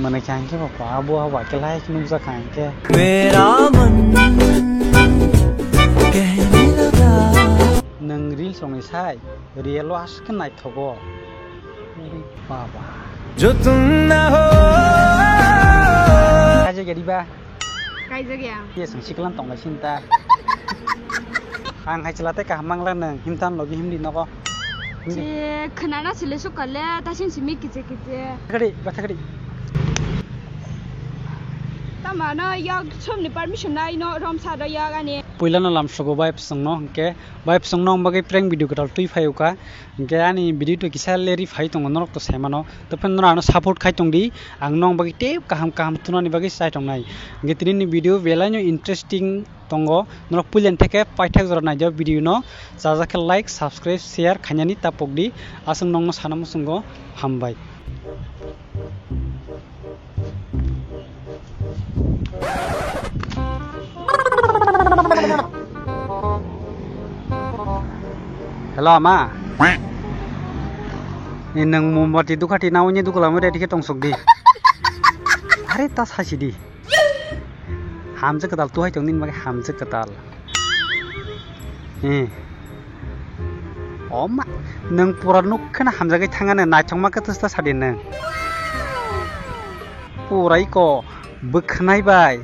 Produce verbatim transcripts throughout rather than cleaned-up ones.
Mwnwi kha hwnkhe bo pa bo bai khe like nukjak kha hwnkhe. Mera man kehne laga. Nwng reels rokni sai real o aswk khe naithogo. Uri baba. Jo tum na ho. Kaijak ya diba? Kaijak ya. Yes, ang siklang tong lai sinta. Ang hai chwla tei kaham mangla nwng himtan logi himdi nogo. Himdi. Je khwnana sile sukale tasin simi kiche kiche. Thakdi, ba thakdi. Tamano yak somni permission nai no rom sa do yak ani. Puilano lamsogo bai psongno hwnkhe, bai psongno ang bagwi prank video kwtal twi phayuka. Hwnkhe ani video to kisa leri phai tongo norok to saimano. Tei phano norok ano support khai tongdi. Ang nong bagwi tei kaham kaham tunani bagwi chai tongnai. Hwnkhe tini ni video belai no interesting tongo. Norok puilen theke paithak jora naijak video no. Chajak khe like, subscribe, share khainani tapok di. Aswk nongno sana muchungo hambai. Hello, ama. Ni nwng mombati dukhati nawi ni dukula mo ready khe tongsok di. Are ta sasi di. Hamjak kwtal tuhai tong nini bagwi hamjak kwtal. Eh. Oma, nwng pura nuk kheno hamjagwi thangano, naithokma khe twsta sadi nwng. Pura iko bwkhnai bai.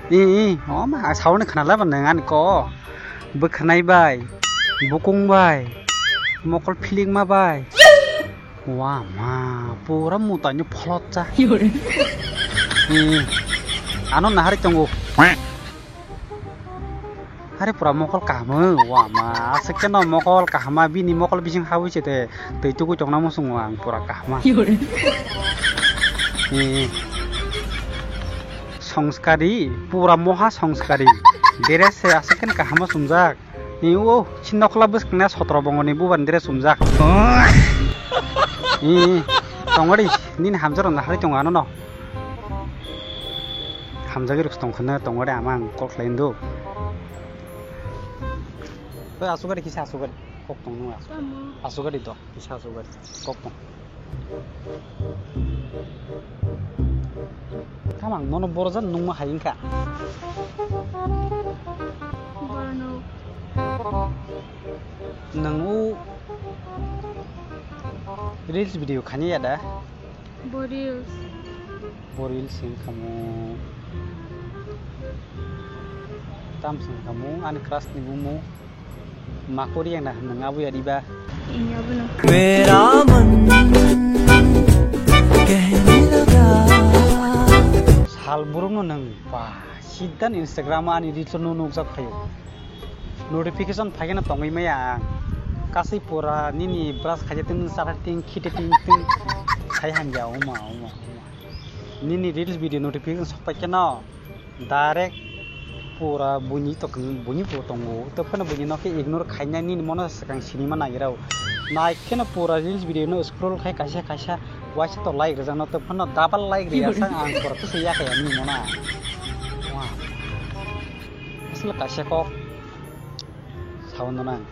Eh, eh, oma, sauni khnala ba nwng ani ko. Bwkhnai bai, bukung bai, mokol philingma bai. Wama, pura mutani pholotsa. Yore. Hmm. Ano nahari tongo. Hari pura mokol kaham, wama. Aswk keno mokol kahama, bini mokol bising hawi se te twi tugui tongna muchungo ang pura kahama. Yore. Hmm. Songskari, pura moha songskari. Dress se aswk keno kahama sumjak. Ni o, si nokla bwskangni sotro bongoni bubar ni dress sumjak. Ni tongori, nini hamjak rok nahari tongo ano no. Hamjagwi rok tong khwna tongori ama ang call khlai ndo. Oi, asugari kisa asugari. Kok tong nung asugari. Tamo. Asugari do. Kisa asugari. Kok tong. Tamang nono boro jan nungma hai wngkha. Boro nuk. Nang u reels video khani ya da? Bo reels. Bo reels wngkha mo. Tam wngkha mo ani crush ni bumo. Makori yang na nang abu ya diba. Iya, bener. Sal burung no nang pa sidan Instagram ani reels no nukjak phaio. Notification phaikhe no tongwi maya ang. Kasai pura nini brush khaide ting, chara ting, khite ting ting. Sai hamya oma, oma, oma. Nini reels video notification sok phaikhe no. Direct pura buini to, buini pura tongo. To phano buini no khe ignore khainai nini mono swkang sinima nairao. Nai kheno pura reels video no scroll khai kaisa kaisa waisa to like rwjakno to phano double like rwya sa ang pura to se yakaya nini mono. Wah. Asle kaisa kok. Sawan nang.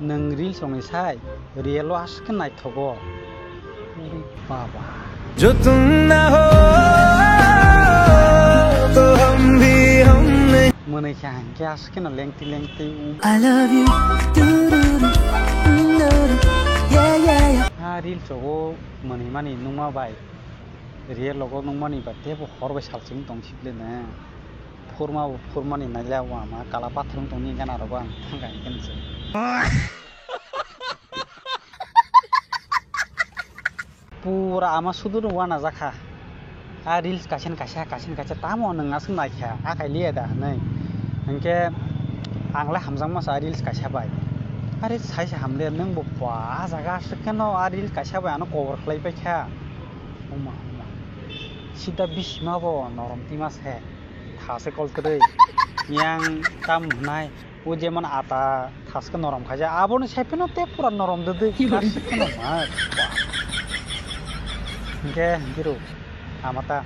Nwng reels rokni sai real o aswk khe naithogo. Uri baba. Jo tum na ho, to hum bhi hum nahi. Mwnwi kha hwnkhe aswk kheno lengtwi lengtwi um. I love you. Du-du-du, du-du-du. Yeah, yeah, yeah. Ha reels rogo mwnwi mani nungma bai. Real logo nungmani ba tebo hor bai salsing tong sibile na. Phurma bo phurmani naila wama kala pathor wng tongni gana rogo ang thangkha hwnkhe se. Pura ama sudur wana jakha. A reels kaisa ni kaisa, kaisa ni kaisa tamo nwng aswk naikha, a kai liya da hwnwi. Hwnkhe ang le hamjakma sa a reels kaisa bai. Are saisa hamle nwng bo pa a jaga aswk kheno a reels kaisa bai ano cover khlai paikha. Oma, oma. Sida bisima bo norom tima se. Tha se kol kwrwi. Yang tam hwnai. O jemon ata thaske norom khaijak. Aboni sai phano te pura norom dwdwi. Aswk kheno ma. Hwnkhe hwnkhe rw. Amata.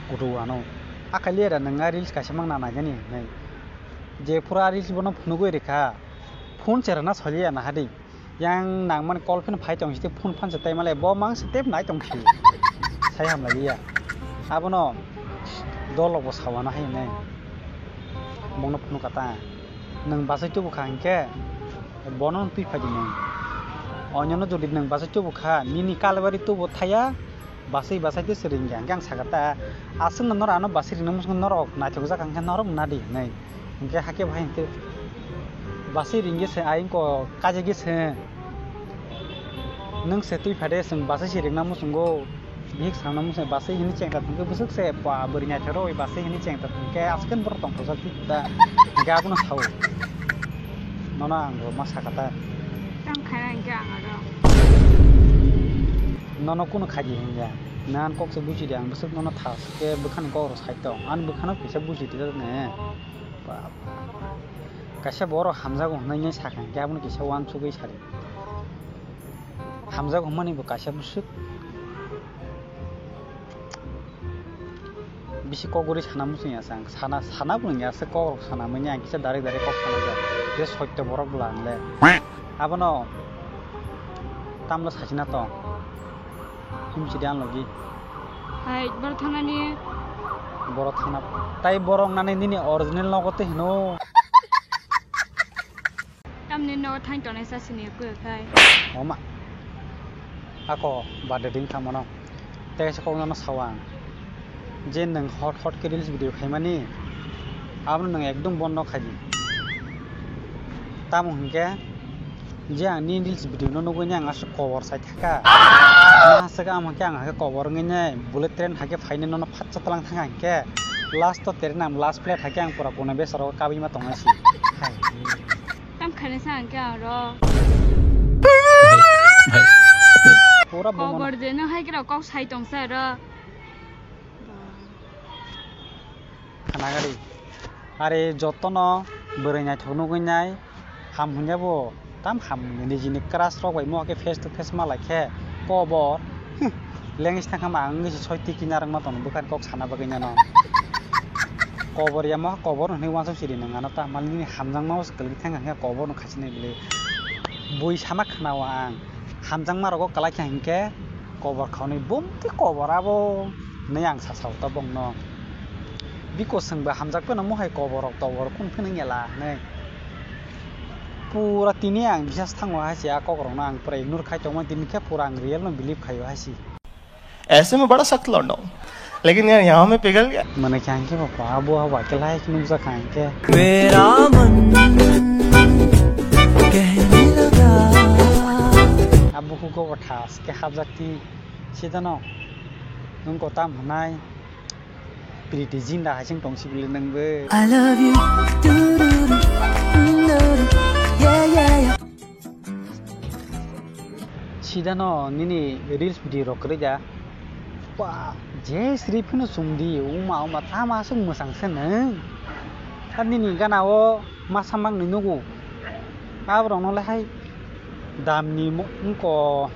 Kutu ano. Akali era nwnga reels kaisa mang na naijani hwnwi. Je pura reels bono phunugwi rikha. Phone cherana soliya nahadi. Yang nangmani call phano phai tong site phone phan se tai male bo mang se tep nai tong si. Sai hamlai ya. Abono dolo bo sawana hai nai. Bongno phone kata. Nang basai tubu kha hinkhe bono twi phai di nang. Onyono jodi nang basai tubu kha nini kalbari tubu thaya. Basai basai de se ringya, hingke ang sakha ta, aswkno norok ano basai ringna muchungo norok naithokjak hingke norok nadi hinwi. Hingke hake bahai hingke basai ringya se ayang ko kajagya se. Nwng se twi phade chwng basai se ringna muchungo, bihik sangna muchungo basai hinwi chengta thangkhe bwswk se ba bwrwi naithok rw basai hinwi chengta thangkhe aswkhe borok tongthokjak ta hingke abono sao. Nono ang bo ma sakha ta. Tang khana hingke ang aro. Nono kunu khaji hinya. Nan kok se buji de ang bwswk nono tha ke bwkhani kok rw sai tong. Ani bwkhano kisa buji de ne. Bap. Kaisa borok hamjago hwnwi nai sakha hinkhe abono kisa uansugwi sadi. Hamjago hwnmani bo kaisa bwswk. Bisi kok guri sana muchung ya sang. Sana, sana bo wngya se kok rok sana manya ang kisa direct direct kok sana ja. Je sotto borok bwla ang le. Abono tamlo sachina tong. Himchi de ang logi. Hai, borok thangnani. Borok thangna. Tai borok nani nini original nogo te hino. Tamni nogo thang tongnai sa sini koi khai. Oma. Ako birthday ding tamo no. Tei se kok no sao ang. Je nwng hot hot ke reels video khaimani. Abono nwng ekdom bondo khaidi. Tamo hinkhe je ang nini reels video no nugui ang aswk kobor sai thaka. Aswk amo khe ang hakhe kobor wngwi nai bullet train hakhe phainai nono phatsa tlang thang hinkhe last o train ang last plate hakhe ang pura kona besaro kabui ma tongna si. Hai. Tam khaina sa ang khe ang ro. Pura bo Kobor je no hai khe rok kok sai tong sa ro. Khana gari. Are jotono bwrwi naithok nugui nai ham hwnjabo tam ham nini jini crush rok bai mo khe face to face malai khe kobor. Lengis thang kha ma ang ngi soi tiki narwk ma tono bwkha kok sana bagwi nano. Kobor ya mo kobor hwnwi uansuk siri nang ano ta mal nini hamjang ma se kwlwi thang kha kobor no khasi nai bwlwi. Bui sama khana o ang hamjang ma rogo kwlai kha hinkhe kobor khaunwi bumti kobor abo. Hinwi ang sa sao tabokno. Biko chwngbo hamjak phano mohai koborok tobor kung phano wngya la hinwi. Pura tini ang bisas thango hai se a kokrokno ang pura ignore khai tongmani tini khe pura ang real no believe khaio hai se. ऐसे में बड़ा सख्त लौंडा हूँ, लेकिन यार यहाँ में पिघल गया। Mane khe ang khe bo pa abo abo khe lai khe nukjak kha ang khe. मेरा मन कहने लगा। Abo khe go bo thas khe hapjak ti. Sidano nwng kotam hwnai Priti Zinta hai se wng tong sibili nwngbo. I love you. Tururu, tururu. Yeah, yeah, yeah. Sidano nini reels video rok kwrwi da. Ba, je sri phano chumdi, uma uma tama aswk mwchang se nwng. Ar nini gana o masa mangni nugo. Aborok no le hai damni mo-, wngko.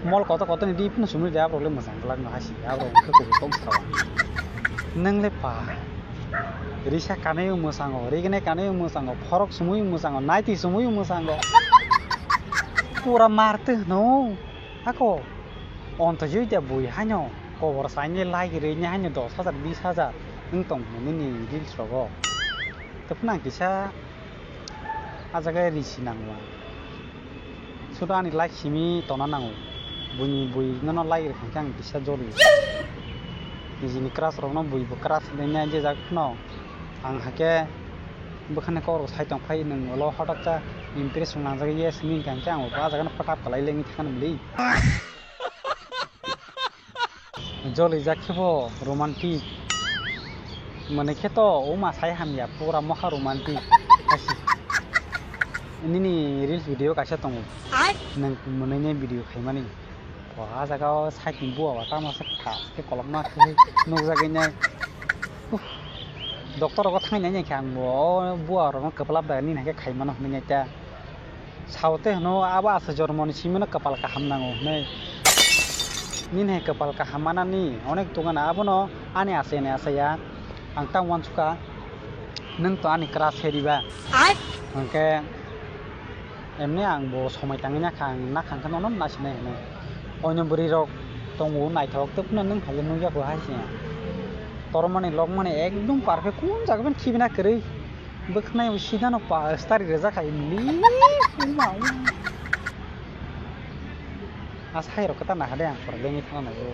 Mol kotor kotor ni di phano sumui de aborok le mwchang glak no hai si aborok wngkhe kubui kok sao. Nwng le pa risa kanui mwchango, rignai kanui mwchango, phorok sumui mwchango, naiti sumui mwchango. Pura mar twi hwno ako onto jui de bui haino kobor saini like rwini haino dos hajar bis hajar wng tong hwnwi nini reels rogo. Tei phano ang kisa ah jaga risi nango ang. Sudo ani like simi tona nango. Buini bui nono like rwkha khe ang kisa joli. Nijini crush rokno bui bo crush hinwi nai je jak phano. Ang hakhe bwkhani kok rok sai tong phai nwng ulo hotok khe impress wng nangjak ye simi hwnkha khe ang bo ah jaga no phatap kwlai le wngwi thangkha nw bwlwi. Jolijak khe bo romantic. Mwnwi khe to uma sai hamya, pura mokha romantic. Nini reels video kaisa tongo. Nwng mwnwini video khaimani. O, ah jaga o side ni bua o tamo se tha khe kolokma khe nukjagwi nai. Uff. Doctor rogo thangwi nai nai khe ang bo o bua rokno kwplap da nini hai khe khaimano hinwi nai ta. Saote hwno abo aswk jormoni simino kwpal kaham nango hwnwi. Nini hai kwpal kaham manani onek tongana abono ani asayani asaya ang ta uansukha nwng to ani crush hai diba. Hwnkhe Emni ang bo somoi tangwi nakha, ang nakha hwnkhe nono nasinai hwnwi. Oino bwrwi rok tongo naithok, tei phano nwng hai nukya bo hai se. Tormani lokmani ekdum perfect, kun jaga bai khibina kwrwi. Bwkhanai bo sidano pa stari rwjak hai li. Asa hai rok kwtal naha de ang pore lengwi thangna naibo.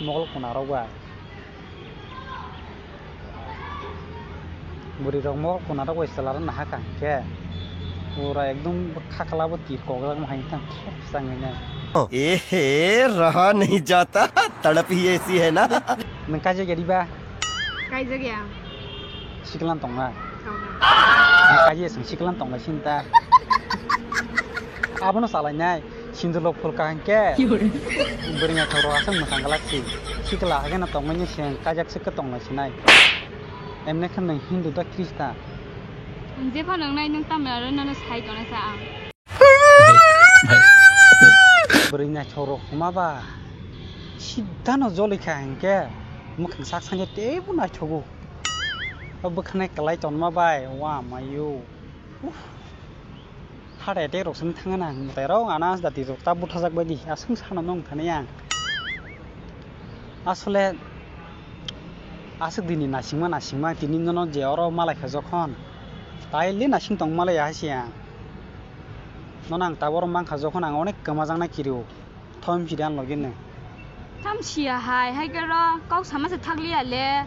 Mokol kuna rok ba. Bwrwi rok mo kuna rok bai chwla rok naha kha hwnkhe pura ekdum khakla bo tir kok jak ma hai thang thep chang nai. Ehe, raha nahi jata, tadap hi aisi hai na. Nwng kaijak ya diba? Kaijak ya. Siklan tong na. Tong na. Nwng kaijak ya, siklan tong na sinta. Abono salai nai. Sindulok phulka hwnkhe. Bwrwi naithok rok aswk mwchang glak si. Sikla haikhe no tongmani se kaijak swk khe tong lai sinai. Emne khe nwng Hindu da Khristan? Ang jephano wngnai nwng tamni aro nono sai tongna sa ang. Bwrwi naithok rok hwnma ba sidano joli kha hwnkhe mwkhang sak sani teibo naithogo. O bwkhanai kwlai tonma bai wa mayo. Uff. Heart attack rok song thangna ang mwtai rok ana dati rok ta buthajak bai di aswng sana nong thani ang. Asole aswk dini nasingma nasingma tini nono je oro malai kha jokhon tai le nasing tong malai hai se ang. Nono ang taboro mang kha jokhon ang onek kwmajak nai kirio. Thom sidan logi ne. Tham siya hai, hai kero kok sama se thakliya le.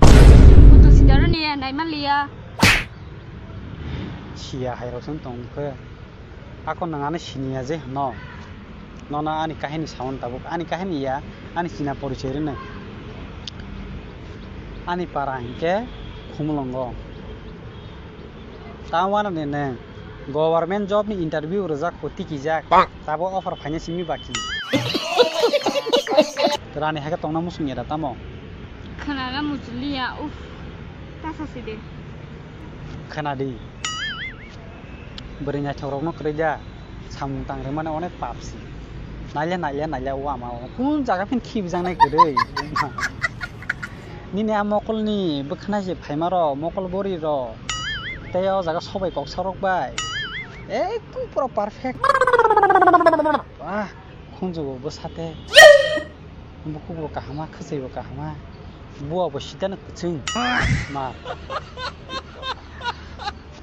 Kutu sidaro niya, naima liya. Siya hai rok song tong khe. Ako nang ani siniya je no. Nono ani kahini saun tabuk, ani kahini ya, ani china porichoi rene. Ani para hingke Khumulongo. Tamo ano nene government job ni interview rwjak ko tikijak. Tabo offer phaina simi baki. Rani hake tongna musung ya da tamo. Khwnana muchliya, uff. Tasa sidi. Khwnadi. Bwrwi naithok rokno kwrwi da. Samung tang rwmani onek pap si. Naile naile naile o ama o. Kun jaga phin khibijak nai kwrwi. Nini a mokol ni bwkhwnai se phaima rok, mokol bori rok. Tei o jaga sobai kok sarok bai. Ekdom pura perfect. Ah, khunjugo bwsate. Bukhukbo kahama, khwchaibo kahama. Buabo sidano kwchwng. Ma.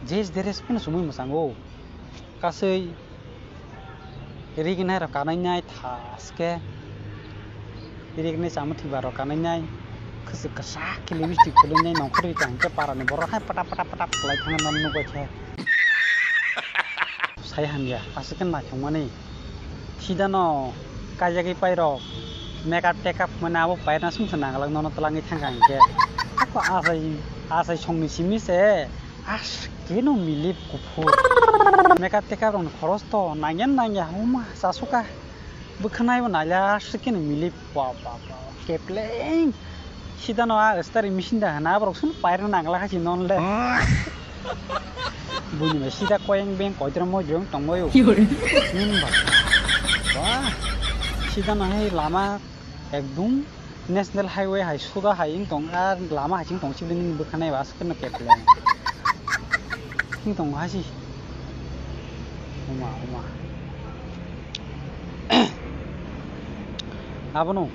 Jes dress phano chumui mwchango. Kasui rignai rok kanai nai thaske. Rignai chamung thiba rok kanai nai. Kwchwk kwchak khe lipstick kwlwi nai nongkhorwi kaham khe para ni borok hai pata pata pata kwlai thangna nang nukbai khe. Sai hamya aswk khe naithokmani. Sidano kaijagwi pairok makeup tekap hwnmani abo pairokno sumsa nanglak nono twlangwi thangkha hinkhe. Ako achai, achai songni simi se askeno milip kuphur. Makeup tekap rokni khoros to nangya nangya homa chasuka. Bwkhwnaibo nailya askeno milip ba ba ba kepleng. Sidano a stari machine da hana borok sum pairokno nanglak hai si non le. Buini bai sida koyeng beng koitro moidrong tongbaio. Nini ba. Wah. Sida no hai lama ekdum national highway hai suda hai wng tong ar lama hai ching tong sibili nini bwkha nai ba aswk no kepleng. Wng tong hai si. Oma oma. Abono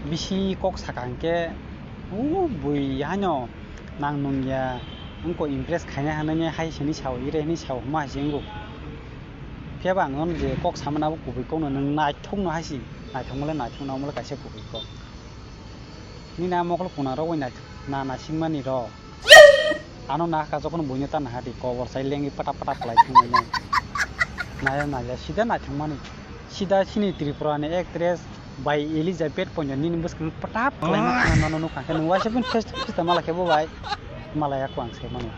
bisi kok saka hinkhe o bui haino. Nang nung ya, wngko impress khaina hinwi hai sini sao, ire hinwi sao, hwnma hai se wngo. Phiya ba ang nono je kok samani abo kubui kokno nwng naithokno hai se, naithokmale naithokno, omole kaisa kubui kok. Nini a mokol kuna rok bai naithok, na naisingmani rok. Ano nahakha jokhon buino ta naha di, kobor sai lengwi pata pata khlai thangmani. Naya naya sida naithokmani. Sida chini Tripura ni actress bai Elizabeth Ponjo nini bwskang pata pata khlaima thangna nono nukha khe nwng waisa phone face to face ta mala khe bo bai malaya kwang se mano.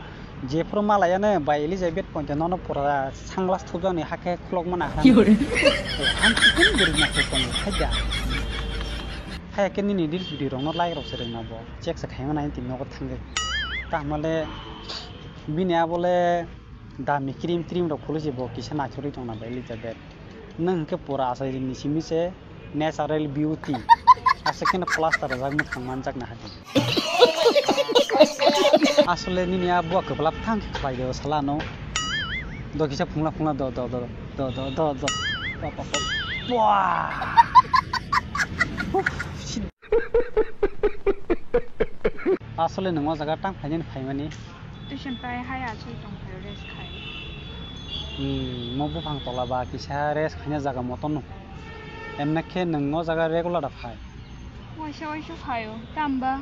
Jephuru malaya no bai Elizabeth Ponjo nono pura sunglass thupjakni hakhe khulokma nahara. Yore. Ang chikon guruk na khe Ponjo khaida. Haya khe nini reels video rokno like rok se rwngna bo check se khaima nai tini nogo thangwi. Tahmale bini abole. Dami cream cream rok phulwi se bo kisa naithorwi tongna bai Elizabeth. Nwng hwnkhe pura achaini simi se natural beauty. Aswk kheno plaster rwjak mwkhang manjakna hadi. Asole nini a bua kwplap thang khe khlai de o sala no. Do kisa phungla phungla do do do do do do do. Pa, pa, pa. Wah! Uf, shit. Asole nwng o jaga tang phainani phaimani? Tuition pai hai achai tong phai rest khai. Hmm, mo buphang tola ba kisa rest khaina jaga motono. Emne khe nwng o jaga regular da phai? Waisa waisa phaio, tamba?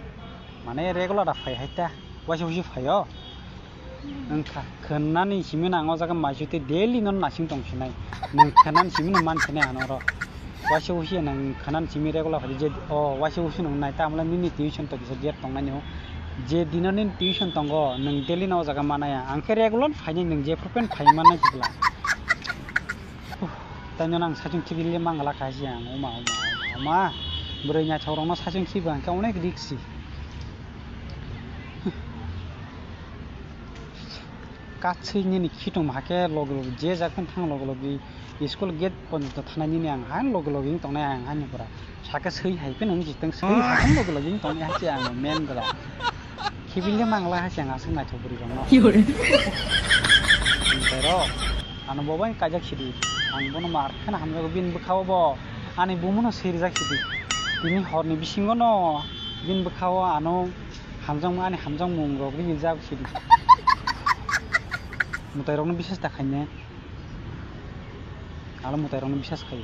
Mane regular da phai hai ta, waisa waisa phaio. Wngkha, khwnani simi no ang o jaga maisu tei daily no nasing tong sinai. Nwng khwnani simi no man sinai ano oro. Waisa waisa nwng khwnani simi regular phai je, o waisa waisa nwng nai ta amla nini tuition to kisa gate tong nani o. Je dino nini tuition tongo, nwng daily no o jaga manaya. Ang khe regular phainai, nwng je phuru pen phai mannai chwla. Huh, tei no nang sachung khibi le mangala kha si ang, oma, oma, oma, oma. Bwrwi naithok rok no sachung khibi ang khe onek risk si. Katswi nini khitung hakhe logi logi je jak phano thang logi logi school gate porjonto thanai nini ang han logi logi wng tongnai ang hani pura. Sakhe swi hai phano wng jiteng swi hai phano logi logi wng tongnai hakhe ang men bwla. Khibil le mangla hakhe ang aswk naithok bwrwi rokno. Tei rok ano bo bai kaijak sidi. Ang bono mar kheno hamjago bini bwkhao bo ani bumo no swi rijak sidi. Tini horni bisingo no bini bwkhao ano hamjakmung, ani hamjakmung rok rijak sidi. Mwtai rokno bisas ta khaine. Alo mwtai rokno bisas khai.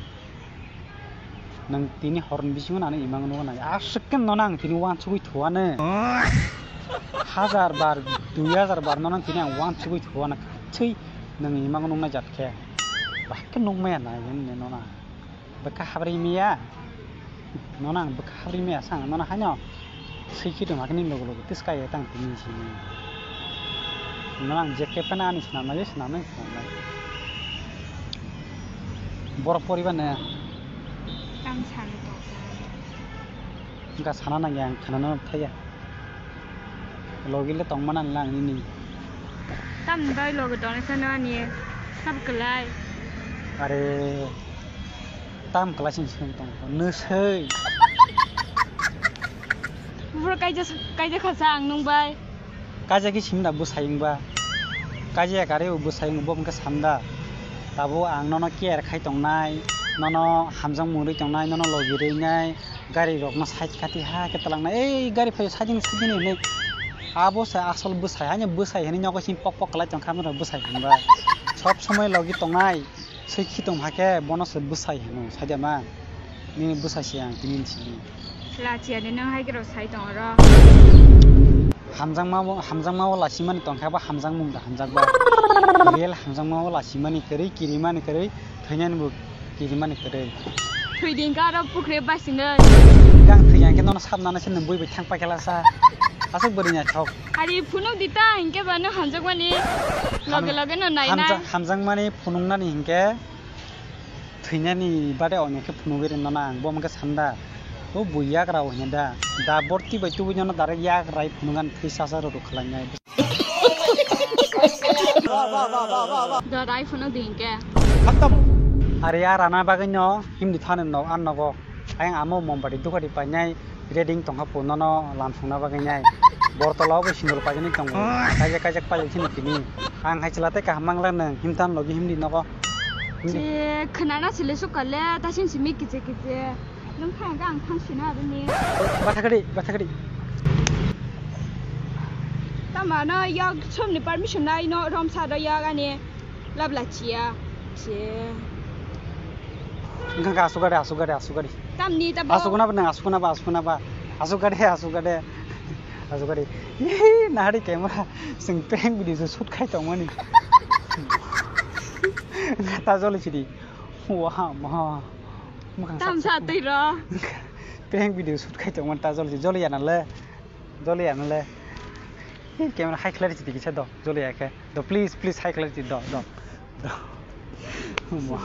Nang tini horni bisingo nang imang nukgo nai. Aswk khe nono ang tini wansugwi thuano. Hajar bar, dui hajar bar nono tini ang wansugwi thuano. Katswi nang imang nuknai jat khe. Bahai khe nukmaya nai hwnwi nono. Bwkha habri maya. Nono ang bwkha habri maya sang nono haino. Swi khitung hakhe nini logo logo tiskai tang tini simi. Nono ang je khe phano ani swnamnai, swnamnai, swnamnai. Borok poriba ne? Tang sani tongsa. Wngkha sana nangya ang khwnana thaya. Logi le tongmana nang nini. Tamni bai logi tongnaisa no ani. Sab kwlai. Are. Tam kwlai sing sing tong. Nusai. Bro kaija kaija khasa ang nung bai. Kaijagwi simi da bwsai wngba. Kaijaya karwi bo bwsai wngba, bo hwnkhe sanda. Tabuk ang nono care khai tongnai, nono hamjakmung rwi tongnai, nono logi rwi nai, gari rokno side kati ha khe twlangnai, "Ei gari phaio side ni, side ni," hinwi. Abo se asol bwsai, haino bwsai hinwi nogo simi pok pok kwlai tongkha, amo rok bwsai hinba. Sob somoi logi tongnai. Swi khitung hakhe bono se bwsai hino, saida ma? Nini bwsai se ang tini sini. Lachiya de nang hai khe rok sai tong oro. Hamjakma bo, hamjakma bo lasimani tongkha ba hamjakmung da hamjakba. Real hamjakma bo lasimani kwrwi, kirimani kwrwi, thwinani bo kirimani kwrwi. Thwi din ka aro pukhri bai sino. Gang thwi yang khe nono sabnana se nang bui bai thang paikhala sa. Aswk bwrwi naithok. Ari phunuk di ta hinkhe ba no hamjakmani. Loge loge no nainai. Hamjak-, hamjakmani phunuknani hinkhe thwinani bade onek khe phunugwi rwna nang, bo hwnkhe sanda. O bui yagra o hwnda. Da borti bai tubui nono direct yagra phunukani thwi sasa rw khlainai. Da rai phunuk di hinkhe. Are ya rana bagwi no himdi thani no an nogo. Ayang amo mombati dukati painai. Reading tongkha po nono lam songna bagwi nai. Bortolao bo sindor paijani tongo. Kaijak kaijak paijak sini tini. Ang hai chwla tei kaham mangla nwng himthan logi himdi nogo. Himdi. Je khwnana sile sukale tasing simi kiche kiche. Nwng phai hwnkhe ang thang sina aboni. Bathakadi, bathakadi. Tamano yak somni permission nai no romsa do yak ani. Labla chia. Che. Wngkha khe asugade, asugade, asugade. Tamni ta ba. Asuguna ba nang, asuguna ba, asuguna ba. Asugade, asugade. Asugade. Ih, nahari camera. Sing prank video shoot khai tongmani. Ta joli sidi. Wah, ma. Tam sa twi ro. Prank video shoot khai tongmani ta joli, joli ya na le. Joli ya na le. Camera high clarity kisa do, joli ya khe. Do, please, please, high clarity do, do, do. Mo.